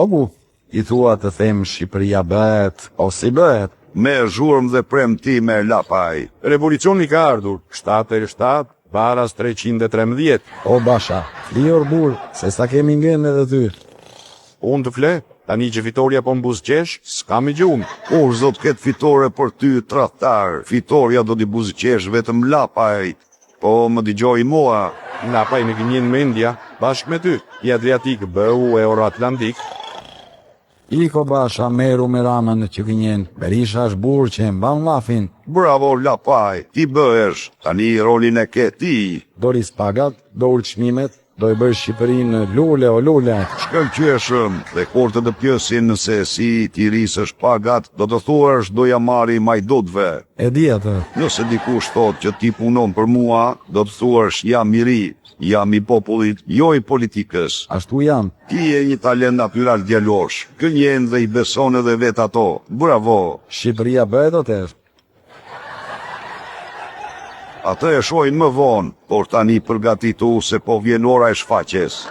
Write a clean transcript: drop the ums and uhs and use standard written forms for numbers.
O bu, i thua të them Shqipëria bëhet, o si bëhet. Me zhurmë dhe premtime Lapaj. Revolucioni ka ardhur, 7 herë 7, baras 313. O Basha, fli or burrë, se sa kemi ngënë edhe ty. Unë të fle, tani që fitorja po më buzëqesh, s'kam i gjumë. O zot këtë fitore për ty tradhtar, fitorja do t'i buzëqesh vetëm Lapajt. Po më dëgjoi mua. Lapaj në gënjen mendja, bashkë me ty, i Adriatik bëu Euroatlantik. Iko Basha, meru me Ramën që gënjen, Berisha është burrë që e mban llafin. Bravo Lapaj, ti bëhesh, tani rolin e ke ti. Do rris pagat, do ul çmimet, do e bëj Shqipërinë lule o lule. Shkëlqyeshëm, dhe kur të të pyesin nëse si t'i rrisësh pagat, do të thuash do ja marrim hajdutëve. E di atë. Nëse dikush thotë që ti punon për mua, do të thuash jam i ri, jam i popullit, jo i politikës. Ashtu jam. Ti je një talent natyral djalosh, gënjen dhe i beson edhe vetë ato. Bravo! Shqipëria bëhet o tesh. Atë e shohin më vonë, por tani përgatitu se po vjen ora e shfaqjes.